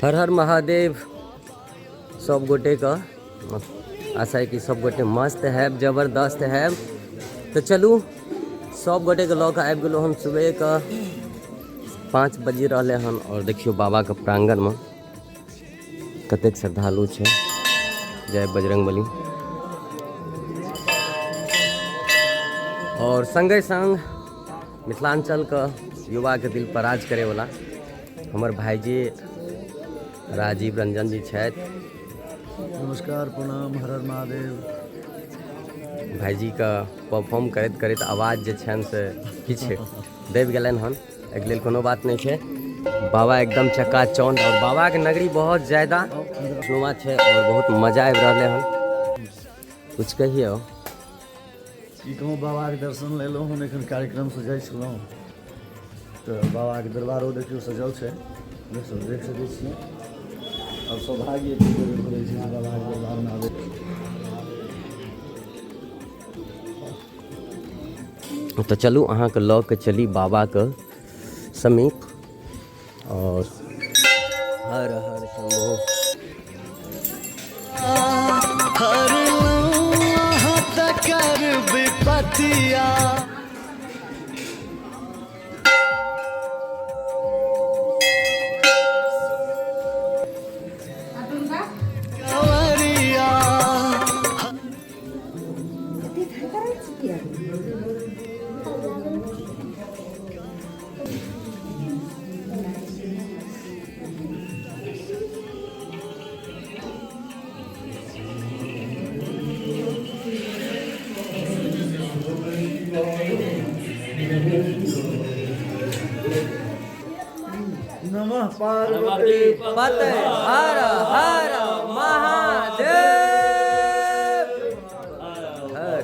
हर हर महादेव। सब गोटे के आशा है कि सब गोटे मस्त है, जबरदस्त है। तो चलू सब गोटे के लऽ कऽ आबि गेलहुँ हम। सुबहके 5 बजि रहलै हन और देखियौ बाबाके प्रांगणमे कतेक श्रद्धालु छै। जय बजरंगबली। और संगे संग मिथिलांचलके युवाके दिल पर राज करैवला हमर भाईजी राजीव रंजन जी छथि। नमस्कार, प्रणाम, हर हर महादेव। भाईजीके परफॉर्म करैत करैत आवाज जे छनि से किछु दबि गेलनि हन, एहिके लेल कोनो बात नहि छै। बाबा एकदम चकाचौंध और बाबाके नगरी बहुत ज्यादा खुशनुमा छै और बहुत मजा आबि रहलै हन। कुछ कहियौ। की कहूँ, बाबाके दर्शन लेलहुँ हन, एखन कार्यक्रमसँ जाइ छलहुँ तऽ बाबाके दरबारो देखियौ सजल छै, देख सकै छियै। आओर सौभाग्य छै बाबाके दरबारमे आबै। तऽ चलू अहाँके लऽ के चली बाबाके समीप और हर हर शंभो। हर कर विपतिया। नमः पार्वती पते हर हर महादेव हर।